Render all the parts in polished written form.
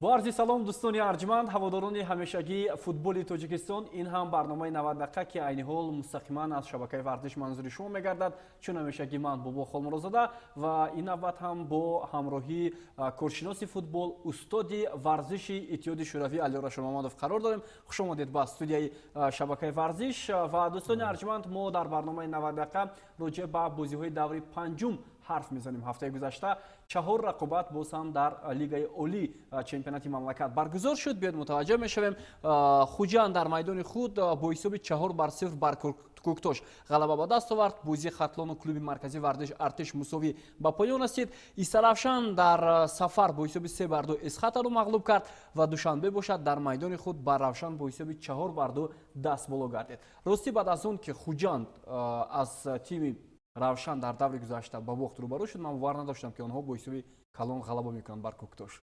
Бо арзи салом, дӯстони арҷманд, ҳаводорони ҳамешагии футболи Тоҷикистон. Ин ҳам барномаи 90 дақиқа, ки айни ҳол мустақиман аз шабакаи Варзиш манзури шумо мегардад. Чун ҳамешагӣ, ман Бобо Холмурозода ва ин навбат ҳам бо ҳамроҳии коршиноси футбол, устоди варзиши Иттиҳоди Шӯравӣ Алиёр Ашурмамадов қарор дорем. Хуш омадед ба студияи шабакаи Варзиш. Ва дӯстони арҷманд, мо дар барномаи 90 дақиқа роҷеъ ба бозиҳои даври панҷум ҳарф мезанем. Ҳафтаи гузашта чаҳор рақобат боз ҳам дар Лигаи Олӣ, чемпионати мамлакат баргузор шуд. Биёед, мутаваҷҷӯҳ мешавем. Хуҷанд дар майдони худ бо ҳисоби 4-0 бар Кӯктош ғалаба ба даст овард. Бозии Хатлону клуби марказии варзиш Артиш мусовӣ ба поён расид. Истаравшан дар сафар бо ҳисоби 3-2 Эсхатаро мағлуб кард ва Душанбе бошад, дар майдони худ бар Равшан бо ҳисоби 4-2 даст боло гардид. Ростӣ, баъд аз он ки Хуҷанд аз тими Равшан дар даври гузашта ба бохт рӯбарӯ шуд, ман бовар надоштам, ки онҳо бо ҳисоби калон ғалаба мекунанд бар Кӯктош.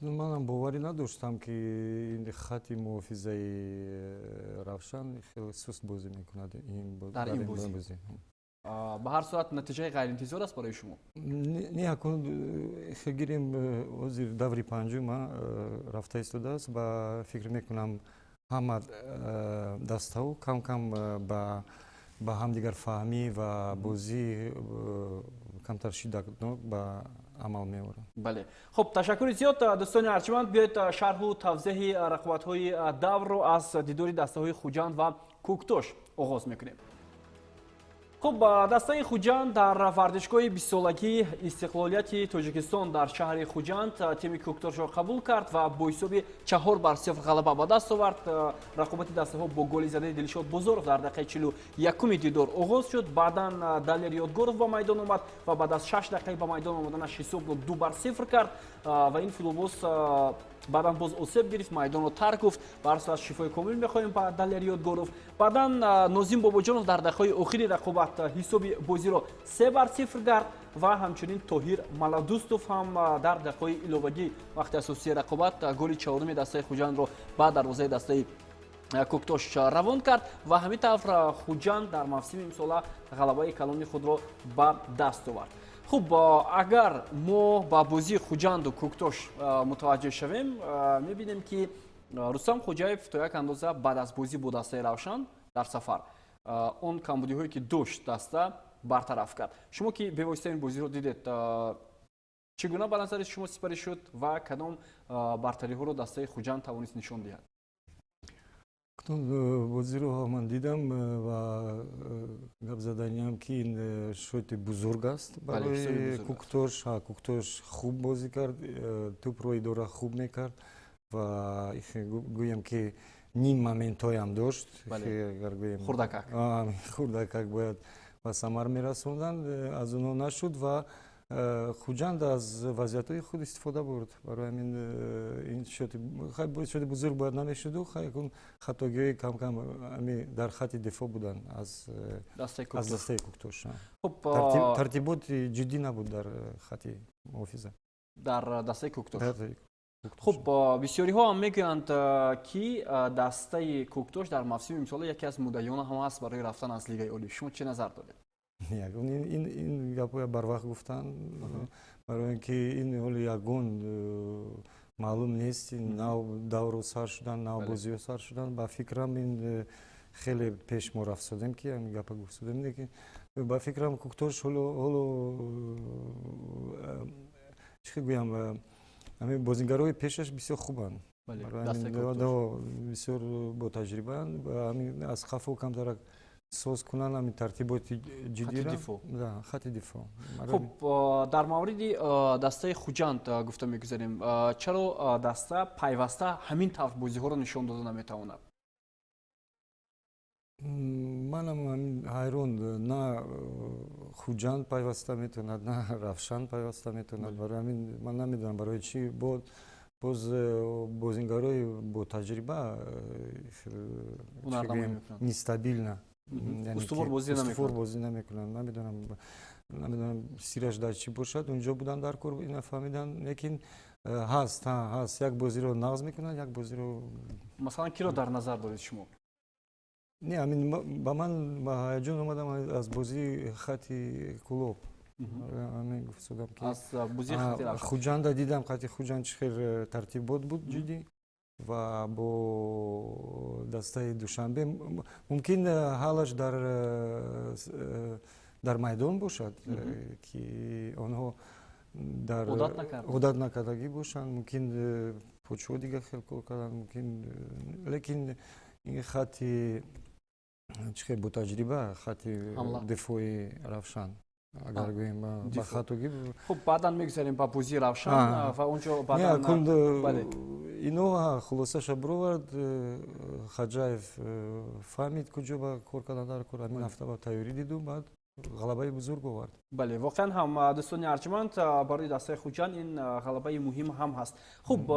Манам боварӣ надоштам, ки ин хати муҳофизаи Равшан хеле суст бозӣ мекунад. Дар ин бозӣ. Ба ҳар сурат, натиҷаи ғайриинтизор аст барои шумо? Не, акун гирем, ҳозир даври панҷум рафта истодааст. Ба фикр мекунам, ҳама дастаҳо кам кам ба ҳамдигарфаҳмӣ ва бозӣ камтар шиддатнок ба амал меоранд. Бале, хуб, ташаккури зиёд. Дӯстони арҷманд, биёед, шарҳу тавзеҳи рақобатҳои даврро аз дидори дастаҳои Хуҷанд ва Кӯктош оғоз мекунем. Хуб, дастаи Хуҷанд дар варзишгоҳи 20-солагии истиқлолияти Тоҷикистон дар шаҳри Хуҷанд тими Кӯктошро қабул кард ва бо ҳисоби 4-0 ғалаба ба даст овард. Рақобати дастаҳо бо голи задаи Дилшод Бозоров дар дақиқаи 41-уми дидор оғоз шуд. Баъдан Далер Ёдгоров ба майдон омад ва баъд аз 6 дақиқаи ба майдон омаданаш ҳисобро 2-0 кард. Ва ин футболбоз баъдан боз осеб гирифт, майдонро тарк гуфт. Ба ҳар сурат, шифои комил мехоҳем ба Далер Ёдгоров. Баъдан Нозим Бобоҷонов дар дақиқаҳои охири рақобат ҳисоби бозиро 3-0 кард ва ҳамчунин Тоҳир Маладустов ҳам дар дақиқаҳои иловагӣ вақти асосии рақобат голи чаҳоруми дастаи Хуҷандро ба дарвозаи дастаи Кӯктош равон кард. Ва ҳамин тавр Хуҷанд дар мавсими имсола ғалабаи калони худро ба даст овард. Хуб, агар мо ба бозии Хуҷанду Кӯктош мутаваҷҷеҳ шавем, мебинем, ки Рустам Хоҷаев то як андоза баъд аз бозӣ бо дастаи Равшан дар сафар он камбудиҳое, ки дошт даста, бартараф кард. Шумо, ки бевосита ин бозиро дидед, чӣ гуна ба назари шумо сипарӣ шуд ва кадом бартариҳоро дастаи Хуҷанд тавонист нишон диҳад? Бозиро ман дидам ва гап заданиам, ки ин счёти бузург аст барои Кӯктош. Кӯктош хуб бозӣ кард, тӯпро идора хуб мекард ва гӯям, ки ним моментҳоям дошт. Хурдакак. Хурдакак бояд ба самар мерасонданд, аз онҳо нашуд ва Хуҷанд аз вазъиятҳои худ истифода бурд. Барои ҳамин ин счёти бузург бояд намешуду. Хайкун, хатогиҳои камкам дар хати дифоъ буданд аз дастаи Кӯктош. Тартиботи ҷиддӣ набуд дар хати муҳофиза. Дар дастаи Кӯктош. Хуб, бисёриҳо ҳам мегӯянд, ки дастаи Кӯктош дар мавсими имсола яке аз муддаиёна ҳам аст барои рафтан аз Лигаи Олӣ. Шумо чӣ назар доред? Ин гапҳоя барвақт гуфтанд, барои ин ки ин ҳоли ягон маълум нест. Нав давру сар шудан, нав бозиҳо сар шудан. Ба фикрам, ин хеле пеш мо рафтсодем, ки ҳамин гапа гуфтсодем. Лекин ба фикрам, Кӯктош ҳоло, чӣ гӯям, ҳамин бозигарои пешаш бисёр хубанд, бисёр ботаҷрибаанд. Ҳамин аз қафо камтарак соз кунанд ҳамин тартиботи ҷиддиро, хати дифоъ. Хуб, дар мавриди дастаи Хуҷанд гуфта мегузарем. Чаро даста пайваста ҳамин тавр бозиҳоро нишон дода наметавонад? Манам ҳайрон. На Хуҷанд пайваста метавонад, на Равшан пайваста метавонад. Барои ҳамин ман намедонам, барои чӣ. Боз бозингарои ботаҷриба нестабильно устувор бозӣ намекунанд. Намедонам, сираш дар чӣ бошад. Унҷо будан дар кор, ина фаҳмидан. Лекин ҳаст, як бозиро нағз мекунанд, як бозиро. Масалан, киро дар назар доред шумо? Не, ҳамин ба ман ба ҳаяҷон омадам аз бозии хати Кӯлоб. Гуфтудам ки Хуҷанда дидам, қати Хуҷанд чӣ хел тартибот буд, ҷиддӣ, ва бо дастаи Душанбе мумкин ҳалаш дар майдон бошад, ки онҳо дар одат накардагӣ бошанд, мумкин почҳо дигар хел кор карданд, мумкин, лекин ин хати чӣ хел ботаҷриба, хати дифои Равшан, агар гӯем, ба хатогӣ. Хуб, баъдан мегузарем ба бозии Равшан ва онҷо баъдан. Ино хулосаша бировард Хаҷаев, фаҳмид куҷо ба кор кардан дар кор. Ҳамин ҳафта ба тайёрӣ диду, баъд ғалабаи бузург овард. Бале, воқеан ҳам, дӯстони арҷманд, барои дастаи Хуҷанд ин ғалабаи муҳим ҳам ҳаст. Хуб,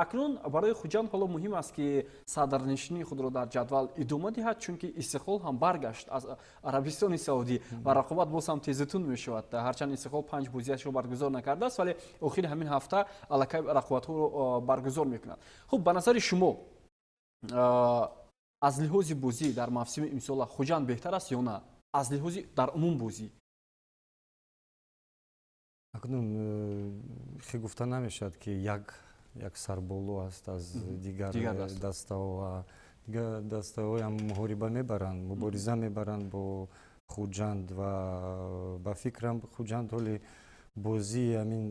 акнун барои Хуҷанд ҳоло муҳим аст, ки садрнишинии худро дар ҷадвал идома диҳад, чунки Истиқлол ҳам баргашт аз Арабистони Саудӣ ва рақобат боз ҳам тезутун мешавад. Ҳарчанд Истиқлол панҷ бозиашро баргузор накардааст, вале охири ҳамин ҳафта аллакай рақобатҳоро баргузор мекунад. Хуб, ба назари шумо, аз лиҳози бозӣ дар мавсими имсола Хуҷанд беҳтар аст ё на, аз лиҳози дар умум бозӣ? Акнун хе гуфта намешавад, ки як сарболо аст аз дигар дастаҳо, ва дигар дастаҳоям муҳориба мебаранд, мубориза мебаранд бо Хуҷанд. Ва ба фикрам, Хуҷанд ҳоли бозии ҳамин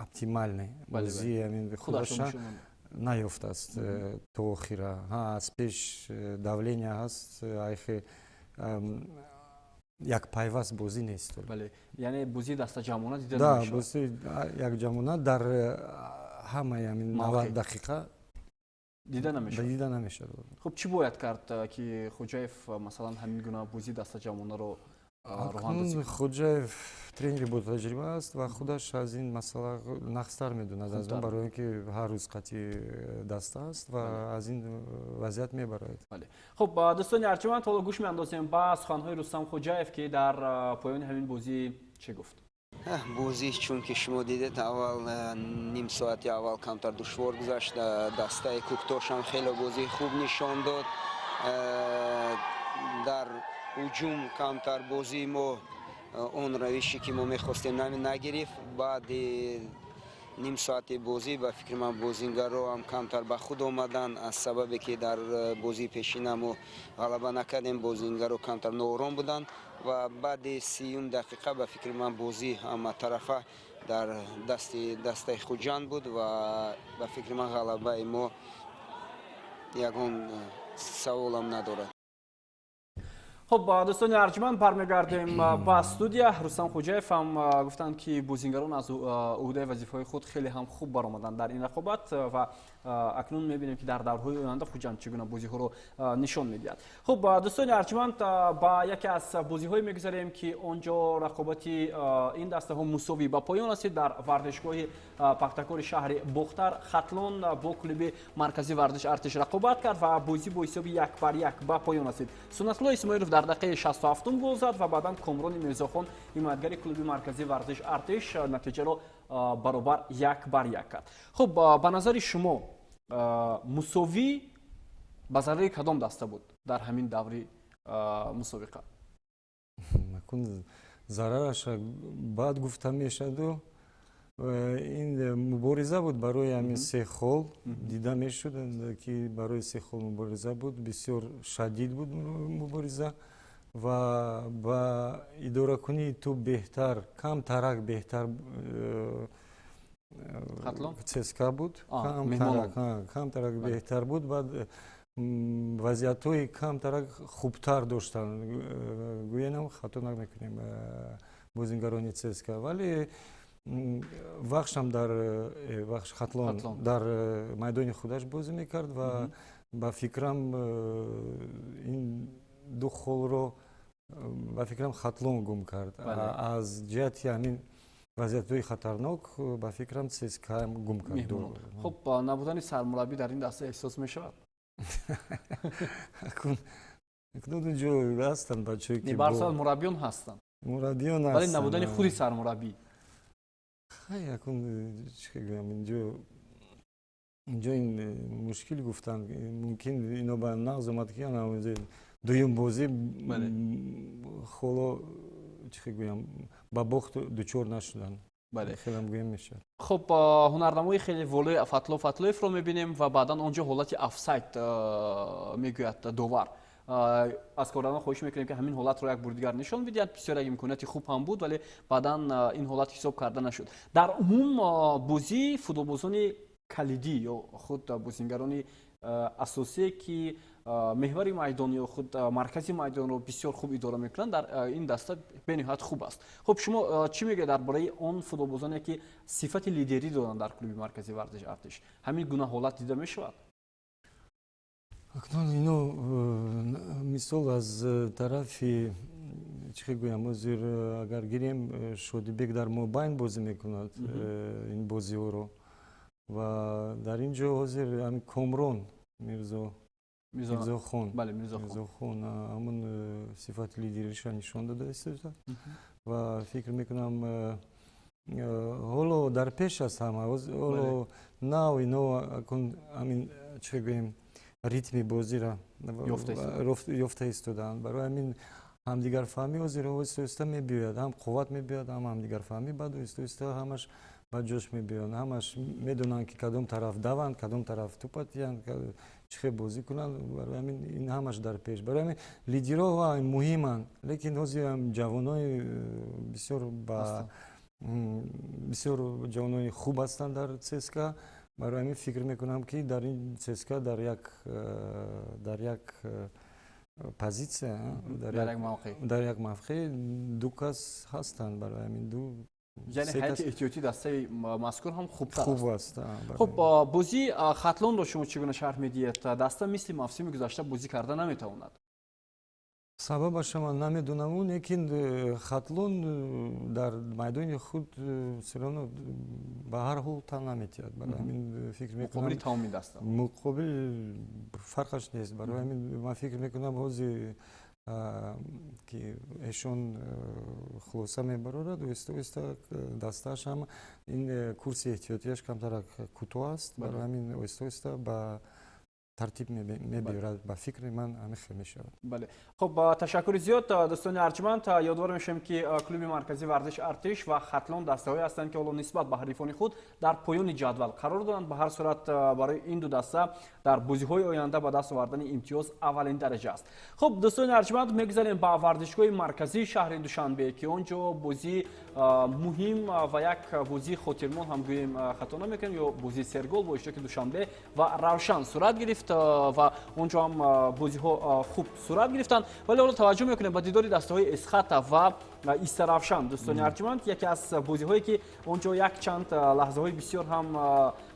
оптимальный бозии ҳамин худаша наёфтааст то охира. Аз пеш давление ҳаст, айхе як пайваст бозӣ нест. Бале, яъне бозии дастаҷамъона дида. Да, бозии якҷамъона дар ҳамаи ҳамин 90 дақиқа дида намешавад. Дида намешавад. Хуб, чӣ бояд кард, ки Хоҷаев, масалан, ҳамин гуна бозии дастаҷамъонаро роҳандозӣ? Хоҷаев тренери ботаҷриба аст ва худаш аз ин масъала нағзтар медонад аз он, барои он ки ҳар рӯз қатъи даста аст ва аз ин вазъият мебарояд. Хуб, дӯстони арҷманд, ҳоло гӯш меандозем ба суханҳои Рустам Хоҷаев, ки дар поёни ҳамин бозӣ чӣ гуфт. Бозӣ, чунки шумо дидед, аввал ним соати аввал камтар душвор гузашт. Дастаи Куктошам хеле бозии хуб нишон дод. Дар ҳуҷум камтар бозии мо он равише, ки мо мехостем, нагирифт. Баъди ним соати бозӣ, ба фикри ман, бозингаро ҳам камтар ба худ омаданд, аз сабабе ки дар бозии пешина мо ғалаба накардем, бозингаро камтар ноором буданд. Ва баъди 30-юм дақиқа, ба фикри ман, бозӣ ҳаматарафа дар дасти дастаи Хуҷанд буд ва ба фикри ман, ғалабаи мо ягон саволам надорад. Хуб, дӯстони арҷманд, бармегардем ба студия. Рустам Хоҷаев ҳам гуфтанд, ки бозингарон аз уҳдаи вазифаҳои худ хеле ҳам хуб баромаданд дар ин рақобат ва акнун мебинем, ки дар даврҳои оянда Хуҷанд чӣ гуна бозиҳоро нишон медиҳад. Хуб, дӯстони арҷманд, ба яке аз бозиҳое мегузарем, ки он ҷо рақобати ин дастаҳо мусовӣ ба поён расид. Дар варзишгоҳи Пахтакори шаҳри Бохтар Хатлон бо клуби марказии варзиш Артиш рақобат кард ва бозӣ бо ҳисоби 1-1 ба поён расид. Суннатулло Исмоилов дар дақиқаи 67-ум гол зад ва баъдан Комрони Мирзохон, ҳимоятгари клуби марказии варзиш Артиш, натиҷаро баробар 1-1 кард. Хуб, ба назари шумо, мусовӣ ба зарари кадом даста буд дар ҳамин даври мусобиқа? Зарараша баъд гуфта мешаду. Ин мубориза буд барои ҳамин се хол. Дида мешуд, ки барои се хол мубориза буд, бисёр шадид буд мубориза ва ба идоракунии тӯб беҳтар, камтарак беҳтар ЦСКА буд, камтарак беҳтар буд. Баъд вазъиятҳои камтарак хубтар доштанд, гӯянам хато намекунем, бозингарони ЦСКА. Вале Вахшам дар Вахш, Хатлон дар майдони худаш бозӣ мекард ва ба фикрам, ин ду холро, ба фикрам, Хатлон гум кард. Аз ҷиҳати ҳамин вазъиятҳои хатарнок, ба фикрам, ЦСКА гум кард. Хуб, набудани сармураббӣ дар ин даста эҳсос мешавад? Акнун унҷо ҳастанд бачаҳое ки барсал мураббиён ҳастанд. Мураббиён. Вале набудани худи сармураббӣ? Хай, акун чӣ гӯям, инҷо ин мушкил гуфтан мумкин. Ино ба нағз омад, ки дуюм бозӣ холо Чӣ гӯям, ба бохт дучор нашуданд. Бале. Хелам гӯям мешавад. Хуб, ҳунарнамои хеле волои Фатло Фатлоевро мебинем ва баъдан он ҷо ҳолати офсайд мегӯяд довар. Аз кордарон хоҳиш мекунем, ки ҳамин ҳолатро як бори дигар нишон бидиҳад. Бисёр як имконияти хуб ҳам буд, вале баъдан ин ҳолат ҳисоб карда нашуд. Дар умум бозии футболбозони калидӣ ё худ бозингарони асосие, ки меҳвари майдон ё худ маркази майдонро бисёр хуб идора мекунанд, дар ин даста бениҳоят хуб аст. Хуб, шумо чӣ мегӯед дар бораи он футболбозоне, ки сифати лидерӣ доранд дар клуби марказии варзиши «Артиш»? Ҳамин гуна ҳолат дида мешавад? Акнун ино, мисол, аз тарафи, чӣ гӯям, ҳозир агар гирем, Шодибек дар мобайн бозӣ мекунад ин бозиҳоро ва дар ин ҷо ҳозир ҳамин Комрон Мирзо, Мирзохон, Мирзохон ҳамун сифати лидериша нишон дода истода ва фикр мекунам, ҳоло дар пеш аст ҳама. Ҳоло нав ино ҳамин, чӣ гӯем, ритми бозира ёфта истодаанд. Барои ҳамин ҳамдигарфаҳмӣ ҳозир оҳиста оҳиста мебиёяд, ҳам қувват мебиёяд, ҳам ҳамдигарфаҳмӣ. Баъд оҳиста оҳиста ҳамаш ба ҷош мебиёянд, ҳамаш медонанд, ки кадом тараф даванд, кадом тараф тупа тиянд, чӣ хел бозӣ кунанд. Барои ҳамин ин ҳамаш дар пеш. Барои ҳамин лидерҳо муҳиманд, лекин ҳозир ҷавонои бисёр ба бисёр ҷавонои хуб ҳастанд дар ЦСКА. Барои ҳамин фикр мекунам, ки дар ин ЦСКА дар як позитсия, дар як мавқеъ ду кас ҳастанд. Барои ҳамин ду Яъне ҳайати эҳтиётии дастаи мазкур ҳам хубтар. Хуб аст. Хуб, бозии Хатлонро шумо чӣ гуна шарҳ медиҳед? Даста мисли мавсими гузашта бозӣ карда наметавонад. Сабабаша ман намедонам, лекин Хатлон дар майдони худ всё равно ба ҳар ҳол тан наметиҳад. Барои ҳамин фикр мекунам. Муқобили тамоми даста. Муқобил фарқаш нест. Барои ҳамин ман фикр мекунам, ҳозир ки эшон хулоса мебарорад, оҳиста оҳиста дастааш ҳам ин курси эҳтиётияш камтарак кӯтоҳ аст. Барои ҳамин оҳиста оҳиста ба тартиб мебиёрад. Ба фикри ман, ҳамин хел мешавад. Бале, хуб, ташаккури зиёд, дӯстони арҷманд. Ёдвор мешавем, ки клуби марказии варзиши «Артиш» ва Хатлон дастаҳое ҳастанд, ки ҳоло нисбат ба ҳарифони худ дар поёни ҷадвал қарор доранд. Ба ҳар сурат, барои ин ду даста дар бозиҳои оянда ба даст овардани имтиёз аввалин дараҷа аст. Хуб, дӯстони арҷманд, мегузарем ба варзишгоҳи марказии шаҳри Душанбе, ки он ҷо бозии муҳим ва як бозии хотирмон ҳам гӯем, хато намекунем, ё бозии сергол бо иштироки Душанбе ва Равшан сурат гирифт ва он ҷо ҳам бозиҳо хуб сурат гирифтанд. Вале ҳоло таваҷҷӯҳ мекунем ба дидори дастаҳои Эсхата ва Истаравшан. Дӯстони арҷманд, яке аз бозиҳое, ки он ҷо якчанд лаҳзаҳои бисёр ҳам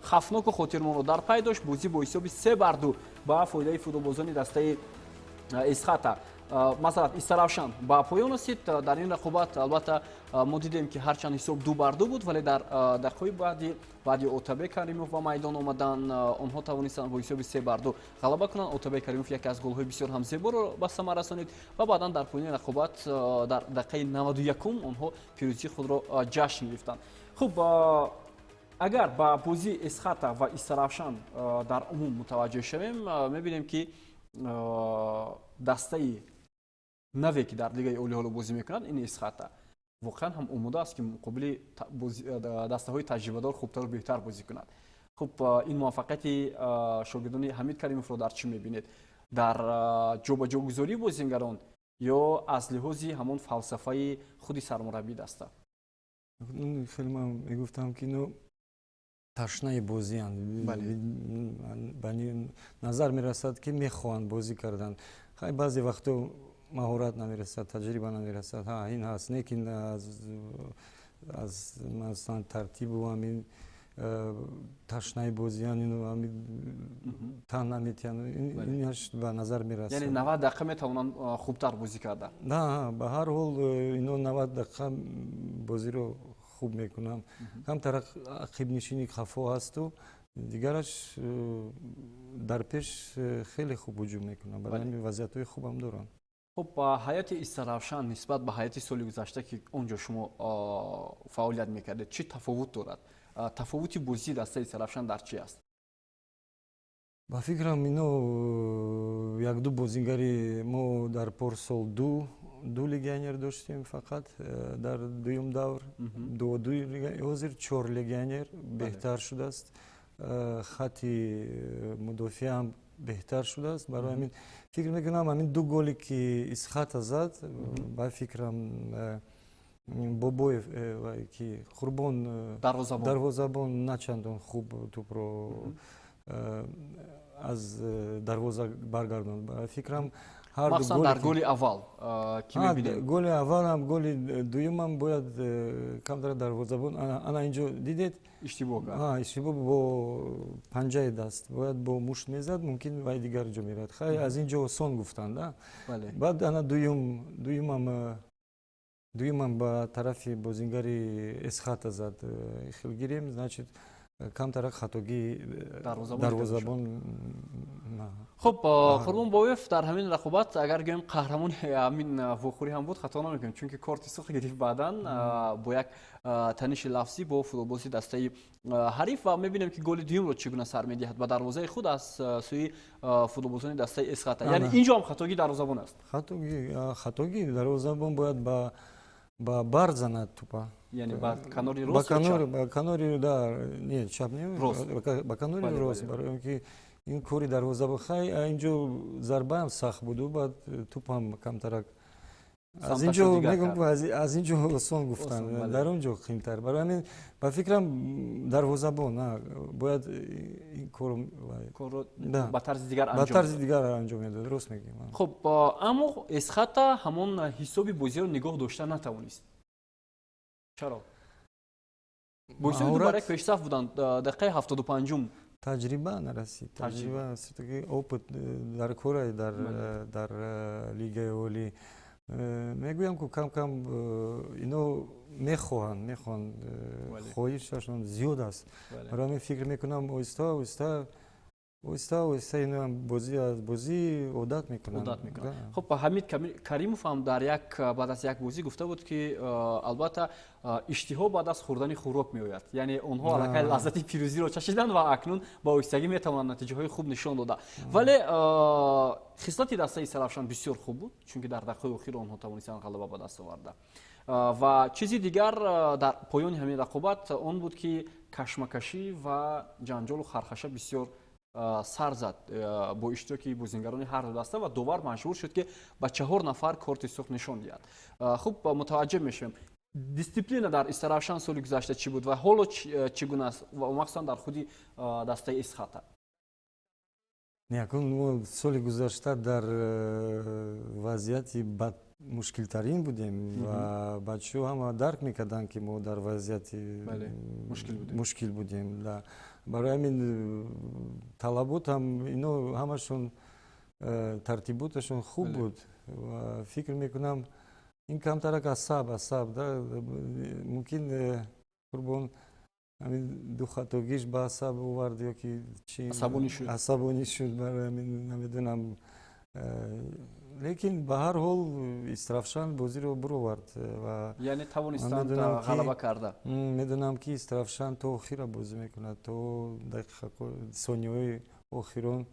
хафноку хотирмонро дар пай дошт. Бозӣ бо ҳисоби 3-2 ба фоидаи футболбозони дастаи Эсхата, масалан, Истаравшан ба поён расид. Дар ин рақобат, албатта, мо дидем, ки ҳарчанд ҳисоб 2-2 буд, вале дар дақиқаҳои баъди баъди Отабек Каримов ба майдон омадан, онҳо тавонистанд бо ҳисоби 3-2 ғалаба кунанд. Отабек Каримов яке аз голҳои бисёр ҳам зеборо ба самар расонид ва баъдан дар поёни рақобат, дар дақиқаи 91-ум, онҳо пирӯзии худро ҷашн гирифтанд. Хуб, агар ба бозии Эсхата ва Истаравшан дар умум мутаваҷҷеҳ шавем, мебинем, ки дастаи наве, ки дар лигаи олӣ ҳоло бозӣ мекунад, ин Эсхата, воқеан ҳам омода аст, ки муқобили дастаҳои таҷрибадор хубтару беҳтар бозӣ кунад. Хуб, ин муваффақияти шогирдони Ҳамид Каримовро дар чӣ мебинед? Дар ҷобаҷогузории бозингарон ё аз лиҳози ҳамон фалсафаи худи сармураббии даста? Хеле ман мегуфтам, ки ино ташнаи бозианд. Ба назар мерасад, ки мехоҳанд бозӣ кардан. Хай, баъзе вақто маҳорат намерасад, таҷриба намерасад, ҳа, ин ҳаст, лекин аз масалан тартибу ҳамин ташнаи бозиан, ину ҳамин тан наметиҳанд, инаш ба назар мерасад. Яъне 90 дақиқа метавонанд хубтар бозӣ кардан? На, ба ҳар ҳол ино 90 дақиқа бозиро хуб мекунанд. Камтар ақибнишини хафо ҳасту дигараш дар пеш хеле хуб ҳуҷум мекунанд. Барои ҳамин вазъиятҳои хубам доранд. Хуб, ҳайати Истаравшан нисбат ба ҳайати соли гузашта, ки он ҷо шумо фаъолият мекардед, чӣ тафовут дорад? Тафовути бозии дастаи Истаравшан дар чӣ аст? Ба фикрам, ино якду бозингари мо дар порсол ду Ду легионер доштем фақат дар дуюм давр, ду ҳозир чор легионер, беҳтар шудааст. Хати мудофиаам беҳтар шудааст. Барои ҳамин фикр мекунам, ҳамин ду голе, ки Исхата зад, ба фикрам, Бобоев, ки Қурбон дарвозабон начандон хуб тӯпро аз дарвоза баргардонд, ба фикрам. Махсусан дар голи аввал ки мебинем. Голи аввалам, голи дуюмам бояд камтар дарвозабон, ана инҷо дидед. Иштибоҳ кард. Иштибоҳ, бо панҷаи даст, бояд бо мушт мезад, мумкин вай дигар ҷо мерад. Хай, аз ин ҷо осон гуфтанд. Баъд ана дуюмам ба тарафи бозингари Эсхата зад. Хел гирем, значит, камтарак хатогии дарвозабон. Хуб, Қурбон Боев дар ҳамин рақобат, агар гӯем, қаҳрамони ҳамин вохӯрӣ ҳам буд, хато намекунем, чунки корти сурх гирифт баъдан бо як таниши лафзӣ бо футболбози дастаи ҳариф. Ва мебинем, ки голи дуюмро чӣ гуна сар медиҳад ба дарвозаи худ аз сӯи футболбозони дастаи Эсхата. Яъне ин ҷо ҳам хатогии дарвозабон аст. Хатогии дарвозабон, бояд ба бар занад тӯпа. Яъне ба канори рост? Ба канори, да, не, чап не, ба канори рост, барои он ки ин кори дарвозабон. Хай, инҷо зарбаам сахт буду, баъд тӯпам камтарак аз инҷо, мегӯм, аз инҷо осон гуфтан, дар он ҷо қимтар. Барои ҳамин, ба фикрам, дарвозабон бояд ин корро ба тарзи дигар. Ба тарзи дигар анҷом медод, рост мегӯем. Хуб, аммо Эсхата ҳамон ҳисоби бозиро нигоҳ дошта натавонист. Чаро? Бо ҳисоби 2-1 пешсаф буданд дақиқаи 75-ум. Таҷриба нарасид, таҷриба, всё-таки опыт дар кора дар лигаи олӣ. Мегӯям, ку кам кам ино мехоҳанд, хоҳишашон зиёд аст. Барои ҳамин фикр мекунам, оҳиста оҳиста, оҳиста оҳиста ино бозӣ аз бозӣ одат мекунанд. Одат мекунанд. Хуб, Ҳамид Каримов ҳам дар як баъд аз як бозӣ гуфта буд, ки албатта, иштиҳо баъд аз хӯрдани хӯрок меояд. Яъне онҳо аллакай лаззати пирӯзиро чашиданд ва акнун ба оҳистагӣ метавонанд натиҷаҳои хуб нишон дода. Вале хислати дастаи Истаравшан бисёр хуб буд, чунки дар дақиқаи охир онҳо тавонистанд ғалаба ба даст оварда. Ва чизи дигар дар поёни ҳамин рақобат он буд, ки кашмакашӣ ва ҷанҷолу хархаша бисёр сар зад бо иштироки бозингарони ҳар ду даста ва довар маҷбур шуд, ки ба чаҳор нафар корти сурх нишон диҳад. Хуб, мутаваҷҷеҳ мешавем, дисциплина дар Истаравшан соли гузашта чӣ буд ва ҳоло чӣ гуна аст, ва махсусан дар худи дастаи Исхата. Не, акун мо соли гузашта дар вазъияти мушкилтарин будем ва бачаҳо ҳама дарк мекарданд, ки мо дар вазъияти мушкил будем. Барои ҳамин талаботам ино ҳамашон, тартиботашон хуб буд. Ва фикр мекунам, ин камтарак асаб да, мумкин, Қурбон ҳамин ду хатогиш ба асаб овард ё ки чи. Асабонӣ шуд. Асабонӣ шуд. Барои ҳамин намедонам, лекин ба ҳар ҳол Истаравшан бозиро буровард ва Яъне тавонистанд ғалаба карда. Медонам, ки Истаравшан то охира бозӣ мекунад, то дақиқа, сониҳои охирон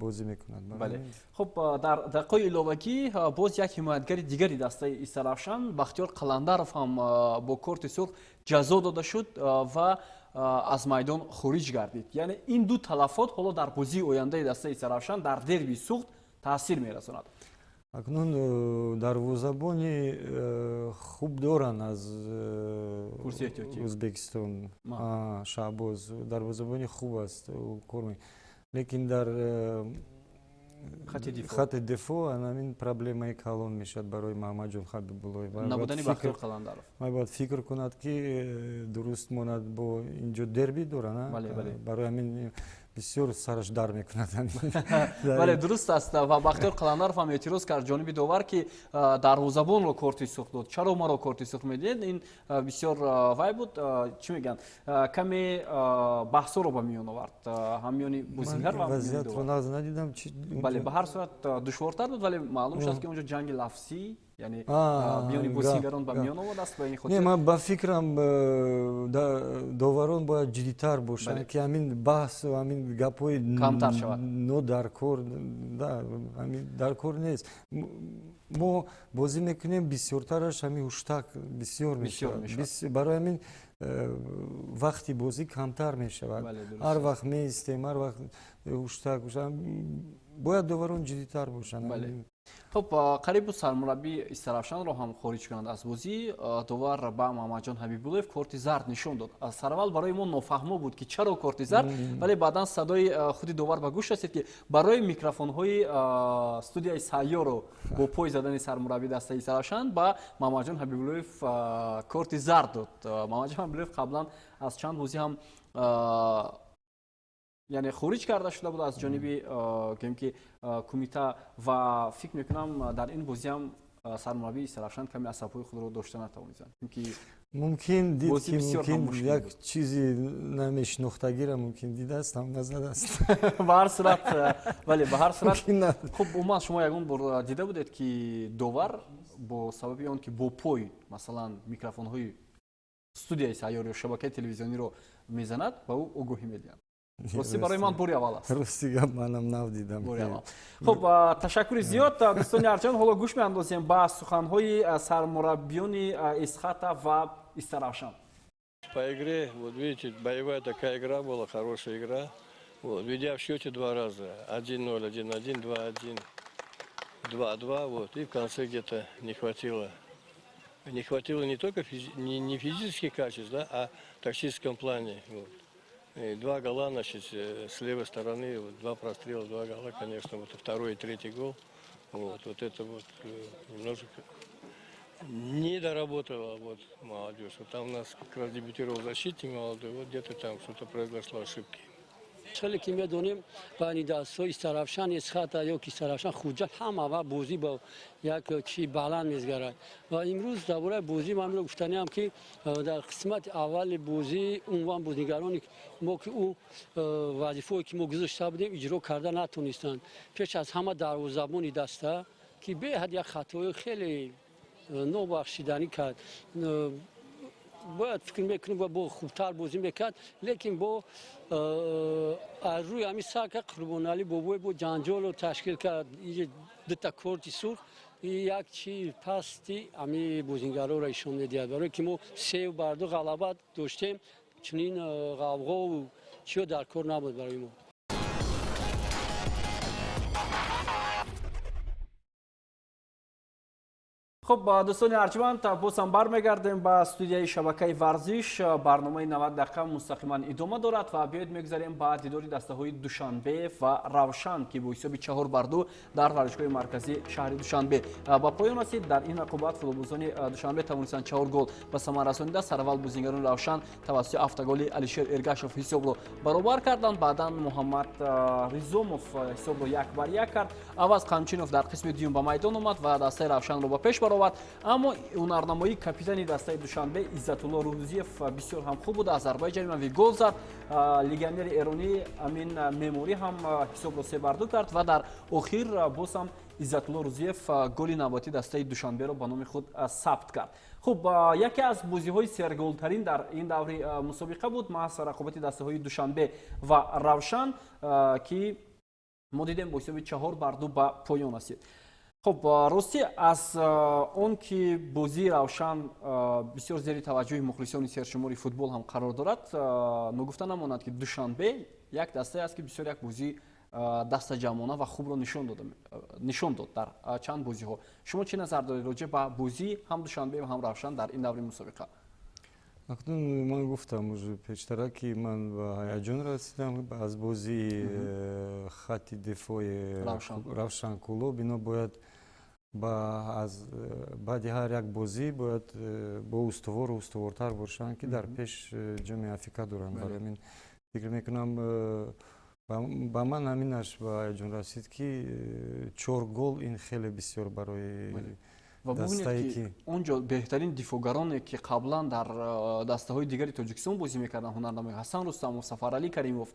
бозӣ мекунад. Бале, хуб, дар дақиқаи иловагӣ боз як ҳимоятгари дигари дастаи Истаравшан, Бахтиёр Қаландаров, ҳам бо корти сурх ҷазо дода шуд ва аз майдон хориҷ гардид. Яъне ин ду талафот ҳоло дар бозии ояндаи дастаи Истаравшан дар дерби Суғд таъсир мерасонад. Акнун дарвозабони хуб доранд аз Ӯзбекистон, Шаҳбоз дарвозабони хуб аст, лекин дар хати дифоъ ҳамин проблемаи калон мешавад барои Маҳамадҷон Ҳабибуллоев. Набудани Бахтиёр Қаландаров. Бояд фикр кунад, ки дуруст монад, бо инҷо дерби доранд, барои ҳамин бисёр сараш дар мекунад. Бале, дуруст аст. Ва Бахтиёр Қаландаров ҳам эътироз кард ҷониби довар, ки дарвозабонро корти сурх дод, чаро маро корти сурх медиҳед? Ин бисёр вай буд, чӣ мегӯянд, каме баҳсоро ба миён овард ҳам миёни бозингар ва Вазъиятро нағз надидам. Бале, ба ҳар сурат душвортар буд, вале маълум шуд, ки онҷо ҷанги лафзӣ. Яъне миёни бозингарон ба миён омадааст, ба ин хотир Не, ман ба фикрам, доварон бояд ҷиддитар бошанд, ки ҳамин баҳсу ҳамин гапҳои камтар шавад. Нодаркор, ҳамин даркор нест. Мо бозӣ мекунем, бисёртараш ҳамин ҳуштак бисёр мешавад, барои ҳамин вақти бозӣ камтар мешавад. Ҳар вақт меистем, ҳар вақт ҳуштак. Бояд доварон ҷиддитар бошанд. Хуб, қариб буд сармураббӣ Истаравшанро ҳам хориҷ кунанд аз бозӣ. Довар ба Муҳаммадҷон Ҳабибуллоев корти зард нишон дод. Сараввал барои мо нофаҳмо буд, ки чаро корти зард, вале баъдан садои худи довар ба гӯш расид, ки барои микрофонҳои студияи Сайёрро бо пой задани сармураббии дастаи Истаравшан ба Муҳаммадҷон Ҳабибуллоев корти зард дод. Муҳаммадҷон Ҳабибуллоев қаблан аз чанд бозӣ ҳам, яъне, хориҷ карда шуда буд аз ҷониби, гӯем ки, кумита, ва фикр мекунам, дар ин бозӣ ҳам сармураббии Истаравшан каме асабҳои худро дошта натавонистанд, чунки Мумкин дид, ки мумкин як чизи намешинохтагиро мумкин дидааст, ҳам назадааст. Ба ҳар сурат, бале, ба ҳар сурат. Хуб, умуман, шумо ягон бор дида будед, ки довар бо сабаби он ки бо пой, масалан, микрофонҳои студияи Сайёр ё шабакаи телевизиониро мезанад, ба ӯ огоҳӣ медиҳанд? Рости, барои ман бори аввал аст. Рости гап, манам нав дидам. Хуб, ташаккури зиёд, дӯстони арҷманд. Ҳоло гӯш меандозем ба суханҳои сармураббиёни Эсхата ва Истаравшан. По игре, вот видите, боевая такая игра была, хорошая игра. Вот, ведя в счете два раза, 1-0, 1-1, 2-1, 2-2, вот, и в конце где-то не хватило. Не хватило не только не физических качеств, да, а в тактическом плане. Вот. И два гола, значит, с левой стороны, вот, два прострела, два гола, конечно, вот второй и третий гол. Вот, вот это вот немножко не доработала вот молодежь. Вот там у нас как раз дебютировал защитник молодой, вот где-то там что-то произошло, ошибки. Хеле ки медонем, байни дастҳои Истаравшан, Эсхата ё ки Истаравшан, Хуҷанд ҳама вақт бозӣ бо як чи баланд мезгарад. Ва имрӯз дар бораи бозӣ ман инро гуфтаниам, ки дар қисмати аввали бозӣ умуман бозигарони мо, ки ӯ вазифое ки мо гузошта будем, иҷро карда натонистанд. Пеш аз ҳама дарвозабони даста, ки беҳад як хатои хеле нобахшиданӣ кард. Бояд, фикр мекунем, бо хубтар бозӣ мекард, лекин бо аз рӯи ҳамин сар кард. Қурбоналӣ Бобоев бо ҷанҷолро ташкил кард, дута корти сурх. Як чи пасти ҳами бозингароро ишон медиҳад, барое ки мо 3-2 ғалаба доштем, чунин ғавғову чиё дар кор набуд барои мо. Хуб, дӯстони арҷманд, боз ҳам бармегардем ба студияи шабакаи варзиш. Барномаи 90 дақиқа мустақиман идома дорад ва биёед мегузарем ба дидори дастаҳои Душанбе ва Равшан, ки бо ҳисоби 4-2 дар варзишгоҳи марказии шаҳри Душанбе ба поён расид. Дар ин рақобат футболбозони Душанбе тавонистанд чаҳор гол ба самар расонида. Сараввал бозингарони Равшан тавассути автоголи Алишер Эргашов ҳисобро баробар карданд. Баъдан Муҳаммад Ризомов ҳисобро 1-1 кард. Аваз Қамчинов дар қисми дуюм ба майдон омад ва дастаи Равшанро ба пеш баровард, аммо ҳунарнамоии капитани дастаи Душанбе Иззатулло Рӯзиев бисёр ҳам хуб буд, аз зарбаи ҷаримавӣ гол зад. Легионери эронӣ Амин Меморӣ ҳам ҳисобро 3-2 кард ва дар охир боз ҳам Иззатулло Рӯзиев голи навбатии дастаи Душанберо ба номи худ сабт кард. Хуб, яке аз бозиҳои серголтарин дар ин даври мусобиқа буд маҳз рақобати дастаҳои Душанбе ва Равшан, ки мо дидем, бо ҳисоби 4-2 ба поён расид. Хуб, ростӣ, аз он ки бозии Равшан бисёр зери таваҷҷӯҳи мухлисони сершумори футбол ҳам қарор дорад, ногуфта намонад, ки Душанбе як дастае аст, ки бисёр як бозии дастаҷамъона ва хубро нишон дод дар чанд бозиҳо. Шумо чӣ назар доред роҷеъ ба бозии ҳам Душанбе ва ҳам Равшан дар ин даври мусобиқа? Акнун ман гуфтам уже пештара, ки ман ба ҳаяҷон расидам аз бозии хатти дифои Равшан Кӯлоб. Ино бояд ба аз баъди ҳар як бозӣ бояд бо устувору устувортар бошанд, ки дар пеш ҷоми АФК доранд. Барои ҳамин фикр мекунам, ба ман ҳаминаш ба ҳаяҷон расид, ки чор гол ин хеле бисёр барои Ва бубинед, ки он ҷо беҳтарин дифоъгароне, ки қаблан дар дастаҳои дигари Тоҷикистон бозӣ мекарданд, ҳунарнамои Ҳасан Рустамов, Сафаралӣ Каримов,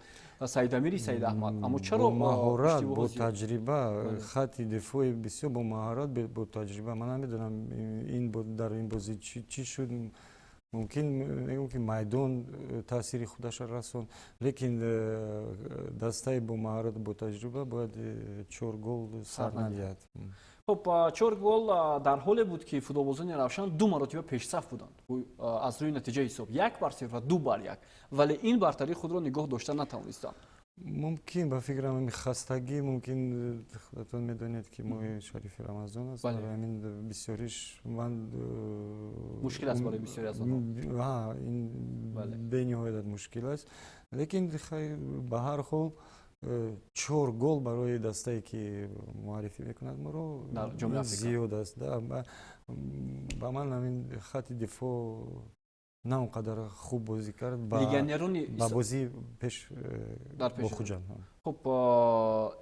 Саидамири Саидаҳмад, аммо чаро? Бо маҳорат, бо таҷриба, хати дифои бисёр бо маҳорат, бо таҷриба. Ман намедонам, ин дар ин бозӣ чӣ шуд. Мумкин, мегӯм, ки майдон таъсири худаша расонд, лекин дастаи бо маҳорату бо таҷриба бояд чор гол сар надиҳад. Хуб, чор гол дар ҳоле буд, ки футболбозони Равшан ду маротиба пешсаф буданд аз рӯи натиҷаи ҳисоб 1-0 ва 2-1, вале ин бартарии худро нигоҳ дошта натавонистанд. Мумкин, ба фикрам, ҳамин хастагӣ мумкин. Худатон медонед, ки моҳи шарифи Рамазон аст, барои ҳамин бисёриш ман Мушкил аст барои бисёри аз онҳо. Ин бениҳоят мушкил аст, лекин ба ҳар ҳол чор гол барои дастае, ки муаррифӣ мекунад моро, зиёд аст. Ба ман ҳамин хати дифоъ на он қадар хуб бозӣ кард ба бозии пеш бо Хуҷанд. Хуб,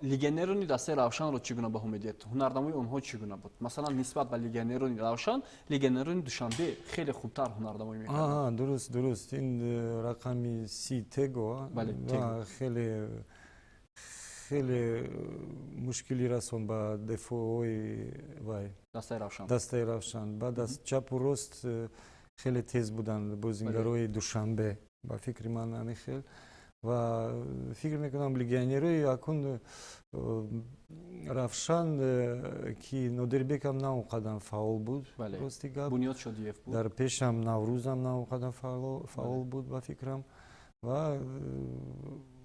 легионерони дастаи Равшанро чӣ гуна баҳо медиҳед? Ҳунарнамои онҳо чӣ гуна буд? Масалан, нисбат ба легионерони Равшан легионерони Душанбе хеле хубтар ҳунарнамоӣ мекарданд. Дуруст, ин рақами 30 Tego хеле хеле мушкилӣ расонд ба дифоъҳои вай. Дастаи Равшан. Дастаи Равшан. Баъд аз чапу рост хеле тез буданд бозингарои Душанбе, ба фикри ман, ҳамин хел. Ва фикр мекунам, легионерои акун Равшан, ки Нодирбекам на он қадар фаъол буд, рости гап. Бунёд Шодиев буд. Дар пешам Наврӯзам на он қадар фаъол буд, ба фикрам. Ва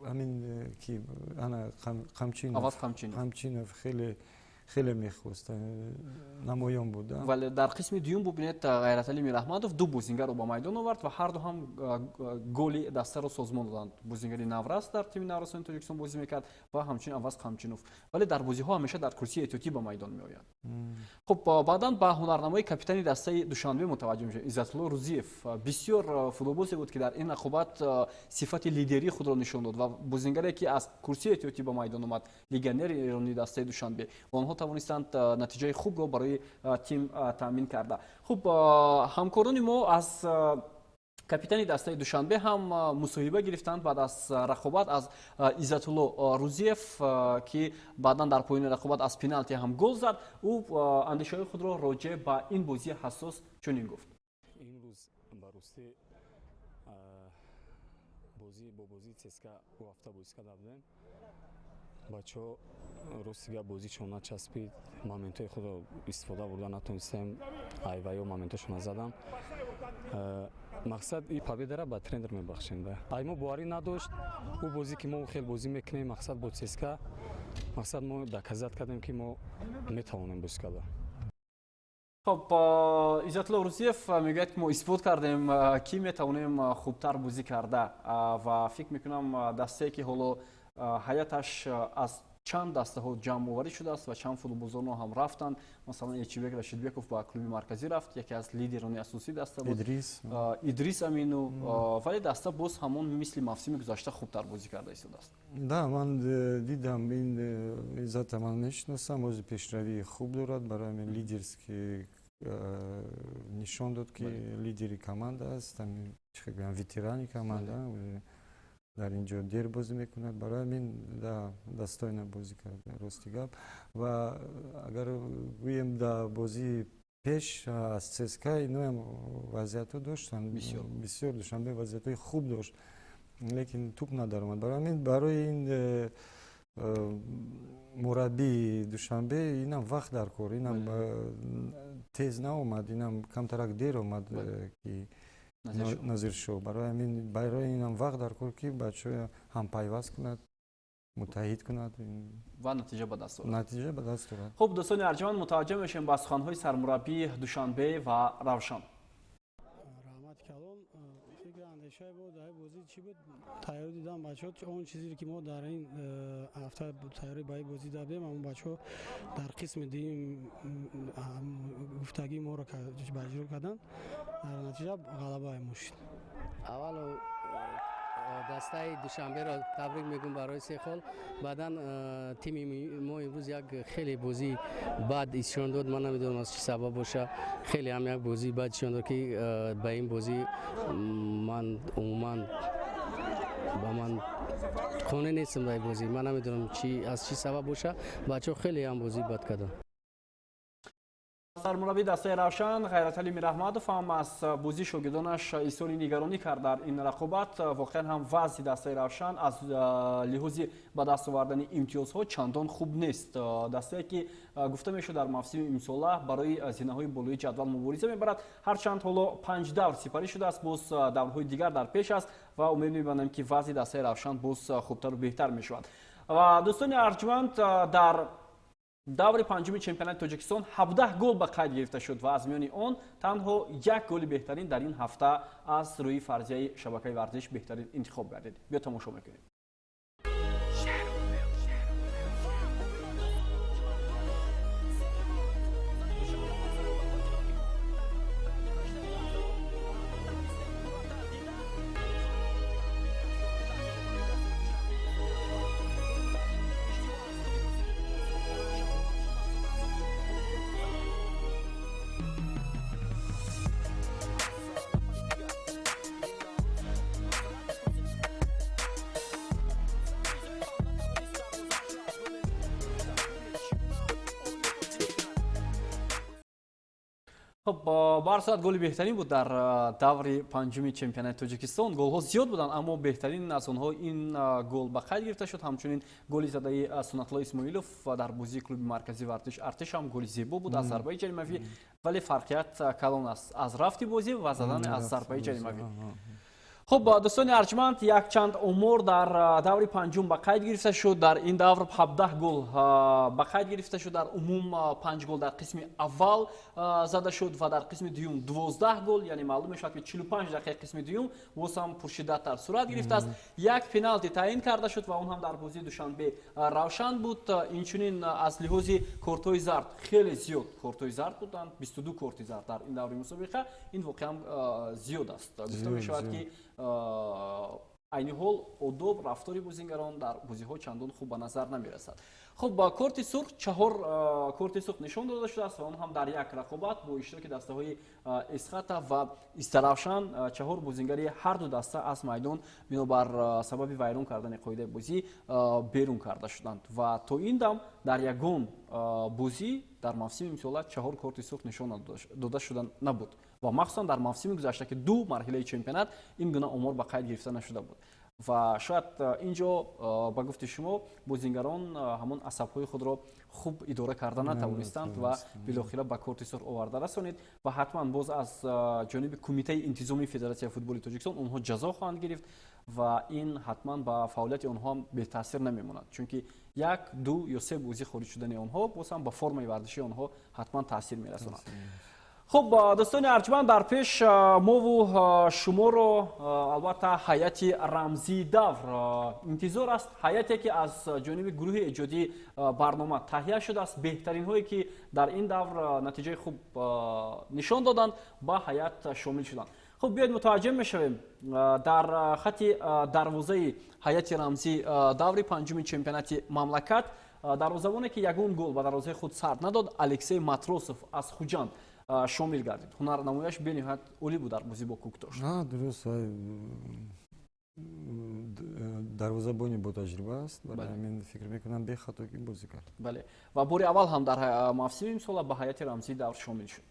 ҳамин ки ана Қамчинов хеле хеле мехост, намоён буд. Вале дар қисми дуюм, бубинед, Ғайраталӣ Мираҳмадов ду бозингарро ба майдон овард ва ҳарду ҳам голи дастаро созмон доданд. Бозингари наврас, дар тими наврасони Тоҷикистон бозӣ мекард, ва ҳамчунин Аваз Қамчинов, вале дар бозиҳо ҳамеша дар курсии эҳтиётӣ ба майдон меояд. Хуб, баъдан ба ҳунарнамои капитани дастаи Душанбе мутаваҷҷӯҳ мешавем. Иззатулло Рӯзиев бисёр футболбозе буд, ки дар ин рақобат сифати лидерии худро нишон дод, ва бозингаре, ки аз курсии эҳтиётӣ ба майдон омад, легионери эронии дастаи Душанбе, ва онҳо тавонистанд натиҷаи хубро барои тим таъмин карда. Хуб, ҳамкорони мо аз капитани дастаи Душанбе ҳам мусоҳиба гирифтанд баъд аз рақобат, аз Иззатулло Рӯзиев, ки баъдан дар поёни рақобат аз пеналти ҳам гол зад. Ӯ андешаҳои худро роҷеъ ба ин бозии ҳассос чунин гуфт. Имрӯз ба ростӣ бозӣ бо бозии ЦСКА ҳафта бозӣ карда будем. Бачаҳо, рости гап, бозишон начаспид, моментҳои худро истифода бурда натонистем. Айваё моментҳошона задам. Мақсад, и победара ба тренер мебахшем. Да, ай мо боварӣ надошт ӯ бозӣ, ки мо хел бозӣ мекунем. Мақсад, бо ЦСКА, мақсад, мо доказать кардем, ки мо метавонем бозӣ карда. Хуб, Иззатулло Рӯзиев мегӯяд, ки мо исбот кардем, ки метавонем хубтар бозӣ карда. Ва фикр мекунам, дастае, ки ҳоло ҳайаташ аз чанд дастаҳо ҷамъоварӣ шудааст ва чанд футболбозонро ҳам рафтанд, масалан, Элчибек Рашидбеков ба клуби марказӣ рафт, яке аз лидерони асосии даста буд. Идрис. Идрис Амину. Вале даста боз ҳамон мисли мавсими гузашта хубтар бозӣ карда истодааст. Да, ман дидам, ин Иззата ман мешиносам, ози пешравии хуб дорад. Барои ҳамин лидерский нишон дод, ки лидери команда аст, чӣ гӯям, ветерани команда, дар ин ҷо дер бозӣ мекунад. Барои ҳамин да достойно бозӣ кард, рости гап. Ва агар гӯем, да бозии пеш аз ЦСКА иноам вазъиятҳо доштанд бисёр. Душанбе вазъиятҳои хуб дошт, лекин туп надаромад. Барои ҳамин барои ин мураббии Душанбе инам вақт дар кор, инам тез наомад, инам камтарак дер омад, ки Назиршоҳ. Барои ҳамин барои инам вақт дар кор, ки бачаҳоя ҳампайваст кунад, муттаҳид кунад. Ва натиҷа ба даст орад. Натиҷа ба даст орад. Хуб, дӯстони арҷманд, мутаваҷҷӯҳ мешавем ба суханҳои сармураббии Душанбе ва Равшан. Раҳмати калон. Фикри андешаи мо дар бозӣ чӣ буд? Тайёрӣ дидам бачаҳо, он чизеро, ки мо дар ин ҳафта тайёрӣ ба ин бозӣ додем, ҳамон бачаҳо дар қисми дуюм гуфтагии моро ба иҷро карданд. Дар натиҷа ғалабаи мо шуд. Аввалу Дастаи Душанберо табрик мегӯм барои се хол. Баъдан тими мо имрӯз як хеле бозии бад нишон дод. Ман намедонам, аз чӣ сабаб боша. Хеле ҳам як бозии бад нишон дод, ки ба ин бозӣ ман умуман ба ман қонеъ нестам дар ин бозӣ. Ман намедонам, аз чӣ сабаб боша. Бачаҳо хеле ҳам бозии бад карданд. Сармураббии дастаи Равшан Ғайраталӣ Мираҳмадов ҳам аз бозии шогирдонаш изҳори нигаронӣ кард дар ин рақобат. Воқеан ҳам вазъи дастаи Равшан аз лиҳози ба даст овардани имтиёзҳо чандон хуб нест. Дастае, ки гуфта мешуд, дар мавсими имсола барои зинаҳои болои ҷадвал мубориза мебарад. Ҳарчанд ҳоло панҷ давр сипарӣ шудааст, боз даврҳои дигар дар пеш аст ва умед мебандам, ки вазъи дастаи Равшан боз хубтару беҳтар мешавад. Ва, дӯстони арҷманд, дар даври панҷуми чемпионати Тоҷикистон 17 гол ба қайд гирифта шуд ва аз миёни он танҳо як голи беҳтарин дар ин ҳафта аз рӯи фарзияи шабакаи варзиш беҳтарин интихоб гардид. Биё, тамошо мекунем. Хуб, ба ҳар сурат, голи беҳтарин буд дар даври панҷуми чемпионати Тоҷикистон. Голҳо зиёд буданд, аммо беҳтарин аз онҳо ин гол ба қайд гирифта шуд. Ҳамчунин голи задаи Суннатулло Исмоилов дар бозии клуби марказии варзиш Артиш ҳам голи зебо буд аз зарбаи ҷаримавӣ, вале фарқият калон аст аз рафти бозӣ ва задани аз зарбаи ҷаримавӣ. Хуб, дӯстони арҷманд, якчанд омор дар даври панҷум ба қайд гирифта шуд. Дар ин давр 17 гол ба қайд гирифта шуд. Дар умум панҷ гол дар қисми аввал зада шуд ва дар қисми дуюм 12 гол, яъне маълум мешавад, ки 45 дақиқаи қисми дуюм боз ҳам пуршиддаттар сурат гирифтааст. Як пеналти таъин карда шуд ва он ҳам дар бозии Душанбе Равшан буд. Инчунин аз лиҳози кортҳои зард хеле зиёд кортҳои зард буданд, 22 корти зард дар ин даври мусобиқа. Ин воқеан зиёд аст. Гуфта мешавад, ки айни ҳол одоб, рафтори бозингарон дар бозиҳо чандон хуб ба назар намерасад. Хуб, корти сурх, чаҳор корти сурх нишон дода шудааст ва он ҳам дар як рақобат бо иштироки дастаҳои Эсхата ва Истаравшан. Чаҳор бозингари ҳарду даста аз майдон бинобар сабаби вайрон кардани қоидаи бозӣ берун карда шуданд ва то ин дам дар ягон бозӣ дар мавсими имсола чаҳор корти сурх нишон дода шуда набуд ва махсусан дар мавсими гузашта, ки ду марҳилаи чемпионат, ин гуна омор ба қайд гирифта нашуда буд. Ва шояд ин ҷо, ба гуфти шумо, бозингарон ҳамон асабҳои худро хуб идора карда натавонистанд ва билохира ба корти сурх оварда расонид. Ва ҳатман боз аз ҷониби Кумитаи интизомии Федератсияи футболи Тоҷикистон онҳо ҷазо хоҳанд гирифт ва ин ҳатман ба фаъолияти онҳо ҳам бетаъсир намемонад, чунки як, ду ё се бозӣ хориҷ шудани онҳо боз ҳам ба формаи варзишии онҳо ҳатман таъсир мерасонад. Хуб, дӯстони арҷманд, дар пеш мову шуморо албатта ҳайати рамзии давр интизор аст, ҳайате, ки аз ҷониби гурӯҳи эҷодии барнома таҳия шудааст. Беҳтаринҳое, ки дар ин давр натиҷаи хуб нишон доданд, ба ҳайат шомил шуданд. Хуб, биёед, мутаваҷҷеҳ мешавем. Дар хати дарвозаи ҳайати рамзии даври панҷуми чемпионати мамлакат дарвозабоне, ки ягон гол ба дарвозаи худ сар надод, Алексей Матросов аз Хуҷанд шомил гардид. Ҳунарнамояш бениҳоят олӣ буд дар бозӣ бо Кӯктош. Дуруст, дарвозабони бо таҷриба аст, барои ҳамин фикр мекунам, бехатогӣ бозӣ кард. Бале, ва бори аввал ҳам дар мавсими имсола ба ҳайати рамзии давр шомил шуд.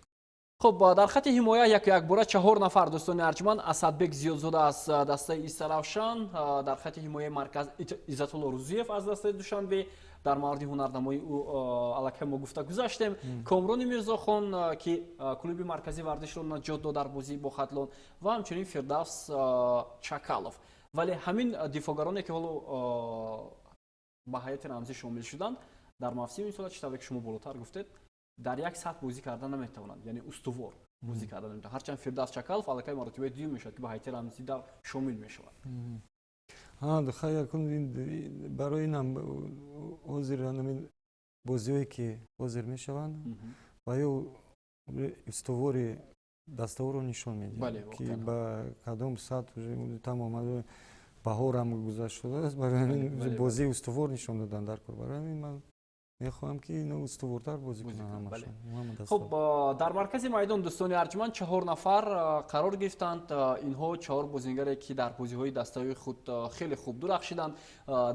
Хуб, дар хати ҳимоя яку якбора чаҳор нафар, дӯстони арҷманд: Асадбек Зиёдзода аз дастаи Истаравшан, дар хати ҳимояи марказ Иззатулло Рузиев аз дастаи Душанбе, дар мавриди ҳунарнамои ӯ аллакай мо гуфта гузаштем, Комрони Мирзохон, ки клуби марказии варзишро наҷот дод дар бозӣ бо Хатлон, ва ҳамчунин Фирдавс Чакалов. Вале ҳамин дифоъгароне, ки ҳоло ба ҳайати рамзӣ шомил шуданд, дар мавсими имсола, чӣ тавре ки шумо болотар гуфтед, дар як сатҳ бозӣ карда наметавонанд, яъне устувор бозӣ карда наметавонанд, ҳарчанд Фирдавс Чакалов аллакай маротибаи дуюм мешавад, ки ба ҳайати рамзӣ шомил мешавад. Барои инам ҳозир ҳамин бозиҳое, ки ҳозир мешаванд, ва ё устувори дастаҳоро нишон медиҳад, ки ба кадом сатҳ тамом. Баҳорам гузашт шудааст, барои ҳамин бозии устувор нишон додан дар кор. Барои ҳамин ман мехоҳам, ки ино устувортар бозӣ кунанд ҳамашон. Хуб, дар маркази майдон, дӯстони арҷманд, чаҳор нафар қарор гирифтанд. Инҳо чаҳор бозингаре, ки дар бозиҳои дастаҳои худ хеле хуб дурахшиданд.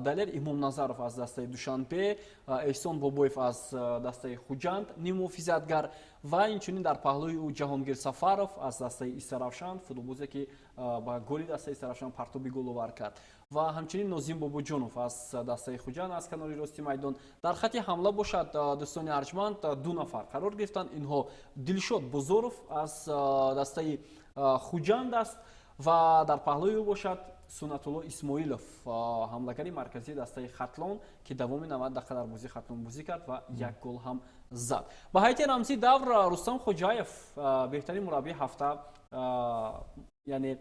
Далер Имомназаров аз дастаи Душанбе, Эҳсон Бобоев аз дастаи Хуҷанд, ниммуҳофизатгар, ва инчунин дар паҳлӯи ӯ Ҷаҳонгир Сафаров аз дастаи Истаравшан, футболбозе, ки ба голи дастаи Истаравшан партоби головар кард, ва ҳамчунин Нозим Бобоҷонов аз дастаи Хуҷанд аз канори рости майдон. Дар хати ҳамла бошад, дӯстони арҷманд, ду нафар қарор гирифтанд. Инҳо Дилшод Бозоров аз дастаи Хуҷанд аст ва дар паҳлӯи ӯ бошад Суннатулло Исмоилов, ҳамлагари марказии дастаи Хатлон, ки давоми 90 дақиқа дар бозии Хатлон бозӣ кард ва як гол ҳам зад. Ба ҳайати рамзии давр Рустам Хоҷаев беҳтарин мураббии ҳафта, яъне,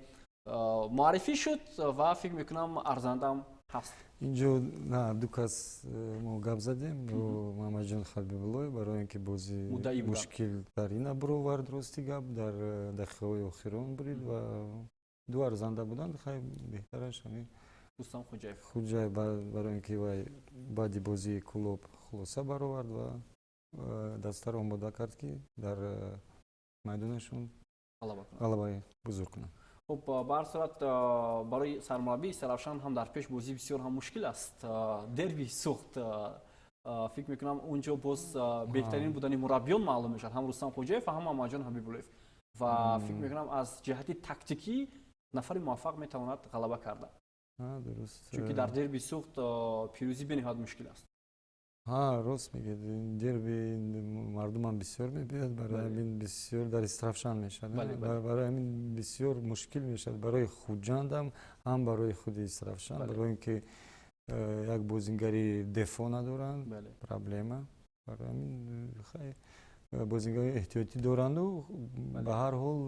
муаррифӣ шуд ва фикр мекунам, арзандаам ҳаст. Инҷо на ду кас мо гап задем бо Муҳаммадҷон Хабибуллоев, барои ин ки бози мушкилтарина буровард. Рости гап, дар дақиқаҳои охирон бурид ва ду арзанда буданд. Хай, беҳтараш ҳамин Рустам Хоҷаев. Хоҷаев, барои ин ки вай баъди бозии Кӯлоб хулоса баровард ва дастаро омода кард, ки дар майдонашон ғалабаи бузург кунанд. Хуб, ба ҳар сурат, барои сармураббии Истаравшан ҳам дар пеш бозӣ бисёр ҳам мушкил аст. Дерби Суғд, фикр мекунам, он ҷо боз беҳтарин будани мураббиён маълум мешавад, ҳам Рустам Хоҷаев ва ҳам Муҳаммадҷон Ҳабибуллоев, ва фикр мекунам, аз ҷиҳати тактикӣ нафари муваффақ метавонад ғалаба карда, чунки дар дерби Суғд пирӯзӣ бениҳоят мушкил аст. Ҳа, рост мегӯед. Дерби мардумам бисёр мебиёд, барои ҳамин бисёр дар Истаравшан мешавад. Барои ҳамин бисёр мушкил мешавад барои Хуҷандам, ҳам барои худи Истаравшан, барои ин ки як бозингари дефо надоранд, проблема. Барои ҳамин бозингари эҳтиётӣ доранду ба ҳар ҳол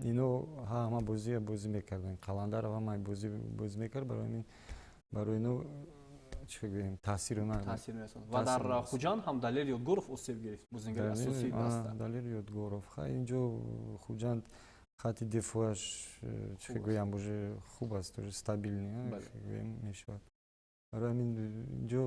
ино ҳама бозия бозӣ мекарданд. Қаландаров ҳама бозӣ бозӣ мекард, барои ҳамин барои ино, чӣ гӯем, таъсиру таъсир мерасонад. Ва дар Хуҷанд ҳам Далер Ёдгоров осеб гирифт, бозингари асосии даста. Далер Ёдгоров. Хай, инҷо Хуҷанд хати дифояш, чӣ гӯям, уже хуб аст, уже стабильный гӯем мешавад. Барои ҳамин инҷо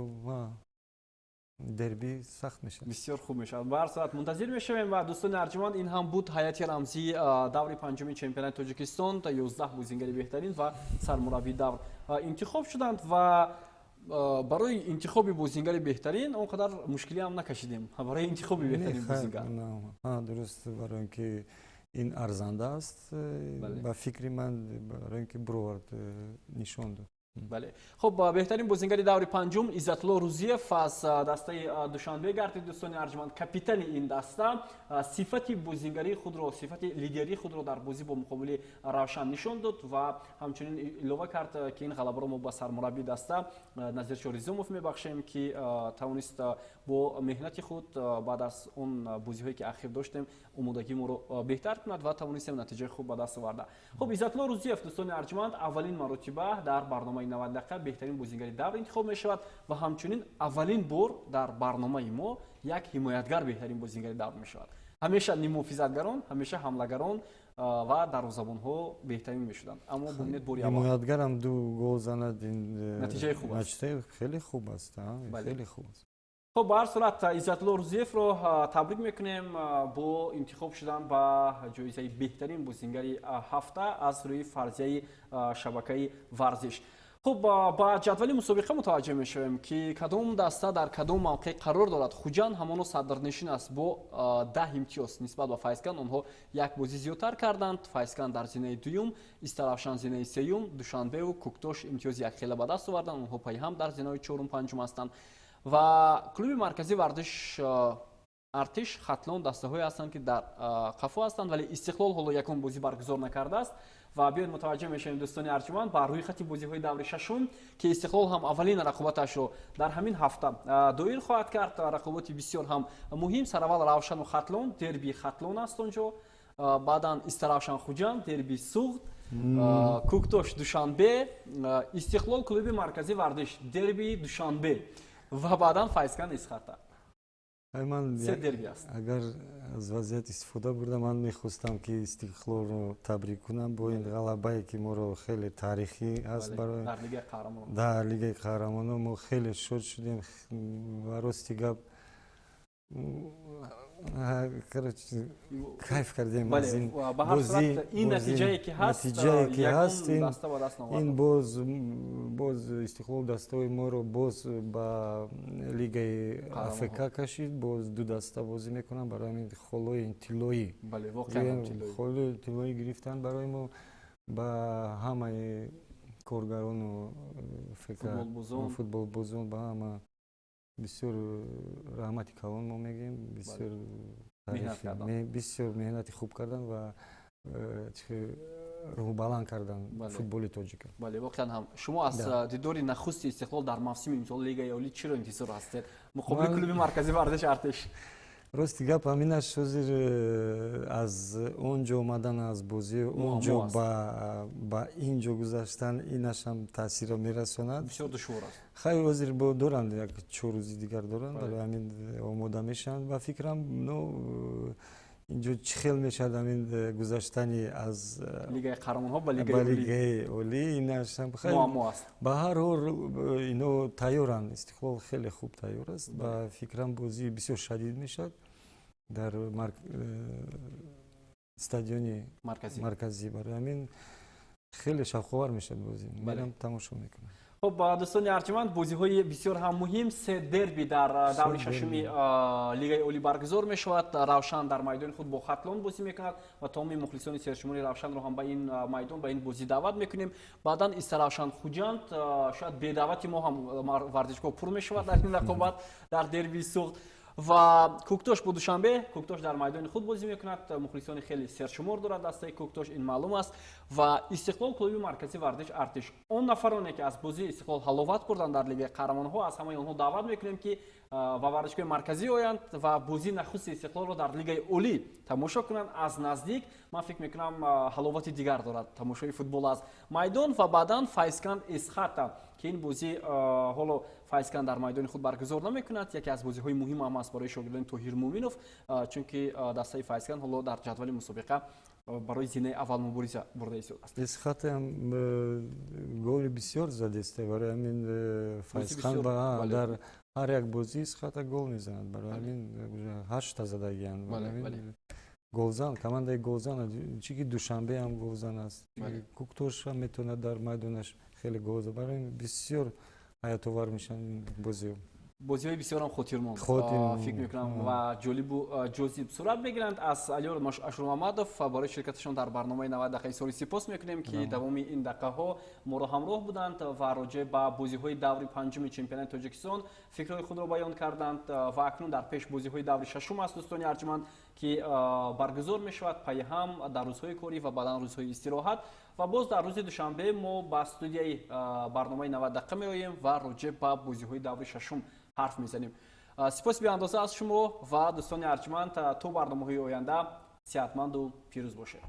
дерби сахт мешавад. Бисёр хуб мешавад. Ба ҳар сурат, мунтазир мешавем. Ва, дӯстони арҷуманд, ин ҳам буд ҳайати рамзии даври панҷуми чемпионати Тоҷикистон. 11 бозингари беҳтарин ва сармураббии давр интихоб шуданд ва барои интихоби бозингари беҳтарин он қадар мушкилӣ ҳам накашидем, барои интихоби беҳтарин бозингар. Дуруст, барои ин ки ин арзанда аст, ба фикри ман, барои ин ки бировард, нишон дод. Бале, хуб, беҳтарин бозингари даври панҷум Иззатулло Рӯзиев аз дастаи Душанбе гардид. Дӯстони арҷманд, капитани ин даста сифати бозингарии худро, сифати лидерии худро дар бозӣ бо муқобили Равшан нишон дод ва ҳамчунин илова кард, ки ин ғалабаро мо ба сармураббии даста Назиршо Ризомов мебахшем, ки тавонист бо меҳнати худ баъд аз он бозиҳое, ки ахир доштем, омодагии моро беҳтар кунад ва тавонистем натиҷаи хуб ба даст оварда. Хуб, Иззатулло Рӯзиев, дӯстони арҷманд, аввалин маротиба дар барномаи 90 дақиқа беҳтарин бозингари давр интихоб мешавад ва ҳамчунин аввалин бор дар барномаи мо як ҳимоятгар беҳтарин бозингари давр мешавад. Ҳамеша ниммуҳофизатгарон, ҳамеша ҳамлагарон ва дарвозабонҳо беҳтарин мешуданд, аммо бубинед, бори аввал Ҳимоятгарам ду гол занад, ин натиҷаи хуб аст. Натиҷаи хеле хуб аст, хеле хуб аст. Хуб, ба ҳар сурат, Иззатулло Рӯзиевро табрик мекунем бо интихоб шудан ба ҷоизаи беҳтарин бозингари ҳафта аз рӯи фарзияи шабакаи варзиш. Хуб, ба ҷадвали мусобиқа мутаваҷҷеҳ мешавем, ки кадом даста дар кадом мавқеъ қарор дорад. Хуҷанд ҳамоно садрнишин аст бо 10 имтиёз. Нисбат ба Файзканд онҳо як бозӣ зиёдтар карданд. Файзканд дар зинаи дуюм, Истаравшан зинаи сеюм, Душанбеву Куктош имтиёзи якхела ба даст оварданд, онҳо пайҳам дар зинаҳои чорум, панҷум ҳастанд ва клуби марказии варзиш Артиш, Хатлон дастаҳое ҳастанд, ки дар қафо ҳастанд, вале Истиқлол ҳоло ягон бозӣ баргузор накардааст. Ва биёед, мутаваҷҷеҳ мешавем, дӯстони арҷуманд, ба рӯйхати бозиҳои даври шашум, ки Истиқлол ҳам аввалин рақобаташро дар ҳамин ҳафта доир хоҳад кард. Рақоботи бисёр ҳам муҳим. Сараввал Равшану Хатлон, дерби Хатлон аст он ҷо, баъдан Истаравшан, Хуҷанд, дерби Суғд, Куктош, Душанбе, Истиқлол, клуби марказии варзиш, дерби Душанбе ва баъдан Файзканд, Исхата. Ман се дерби аст. Агар аз вазъият истифода бурда, ман мехостам, ки Истиқлолро табрик кунам бо ин ғалабае, ки моро хеле таърихӣ аст барои дар Лигаи қаҳрамонон. Мо хеле шод шудем ва, рости гап, короче, кайф кардем аз ин бозӣ. Ин натиҷае ки ҳаст, натиҷае ки ҳаст, ин боз Истиқлол дастаҳои моро боз ба лигаи АФК кашид. Боз ду даста бозӣ мекунанд. Барои ҳамин холҳои тиллоӣ, холҳои тиллоӣ гирифтанд. Барои мо, ба ҳамаи коргарону футболбозон, ба ҳама бисёр раҳмати калон мо мегӯем. Бисёр, бисёр меҳнати хуб карданд ва рӯҳбаланд карданд футболи тоҷика. Бале, воқеан ҳам. Шумо аз дидори нахусти Истиқлол дар мавсими имсол Лигаи Олӣ чиро интизор ҳастед муқобили клуби марказии варзиши Артиш? Рости гап, ҳаминаш ҳозир аз он ҷо омадан, аз бозии он ҷо ба ин ҷо гузаштан, инашам таъсирро мерасонад. Бисёр душвор аст. Хай, ҳозир бо доранд, як 4 рӯзи дигар доранд, барои ҳамин омода мешаванд, ба фикрам. Ну, инҷо чӣ хел мешавад ҳамин гузаштани аз Лигаи қаҳрамонҳо ба Лигаи Олӣ, инашам муаммо аст. Ба ҳар ҳол, ино тайёранд. Истиқлол хеле хуб тайёр аст. Ба фикрам, бозии бисёр шадид мешавад дар стадиони марказӣ. Барои ҳамин хеле шавқовар мешавад бозӣ, мерам, тамошо мекунам. Хуб, дӯстони арҷманд, бозиҳои бисёр ҳам муҳим, се дерби дар даври шашуми Лигаи Олӣ баргузор мешавад. Равшан дар майдони худ бо Хатлон бозӣ мекунад ва тамоми мухлисони сершумори Равшанро ҳам ба ин майдон, ба ин бозӣ даъват мекунем. Баъдан Истаравшан, Хуҷанд, шояд бедаъвати мо ҳам варзишгоҳ пур мешавад дар ин рақобат, дар дерби Суғд. Ва Кӯктош бо Душанбе. Кӯктош дар майдони худ бозӣ мекунад, мухлисони хеле сершумор дорад дастаи Кӯктош, ин маълум аст. Ва Истиқлол, клуби марказии варзиш Артиш. Он нафароне, ки аз бозии Истиқлол ҳаловат бурданд дар Лигаи қаҳрамонҳо, аз ҳамаи онҳо даъват мекунем, ки ба варзишгоҳи марказӣ оянд ва бозии нахусти Истиқлолро дар Лигаи Олӣ тамошо кунанд аз наздик. Ман фикр мекунам, ҳаловати дигар дорад тамошои футбол аз майдон. Ва баъдан Файзканд, Эсхата, ки ин бозӣ ҳоло Файзканд дар майдони худ баргузор намекунад, яке аз бозиҳои муҳим ҳам аст барои шогирдони Тоҳир Муъминов, чунки дастаи Файзканд ҳоло дар ҷадвали мусобиқа барои зинаи аввал мубориза бурда истодааст. Эсхатаам голи бисёр задеста. Барои ҳамин Файзканд дар ҳар як бозӣ Эсхата гол мезанад. Барои ҳамин ҳашта задагиянд. Голзан, командаи голзан, чӣ ки Душанбе ҳам голзан аст, Кӯктош ҳам метавонад дар майдонаш хеле гол зад. Барои бисёр ҳаётовар мешаванд бозиҳо. Бозиҳои бисёрам хотирмон, фикр мекунам, ва ҷолибу ҷозиб сурат мегиранд. Аз Алиёр Ашурмамадов барои ширкаташон дар барномаи 90 дақиқаи соли сипос мекунем, ки давоми ин дақиқаҳо моро ҳамроҳ буданд ва роҷеъ ба бозиҳои даври панҷуми чемпионати Тоҷикистон фикрҳои худро баён карданд. Ва акнун дар пеш бозиҳои даври шашум аст, дӯстони арҷманд, ки баргузор мешавад пайҳам дар рӯзҳои корӣ ва баъдан рӯзҳои истироҳат. Ва боз дар рӯзи душанбе мо ба студияи барномаи 90 дақиқа меоем ва роҷеъ ба бозиҳои даври шашум ҳарф мезанем. Сипоси беандоза аз шумо ва, дӯстони арҷманд, то барномаҳои оянда сиҳатманду пирӯз бошед.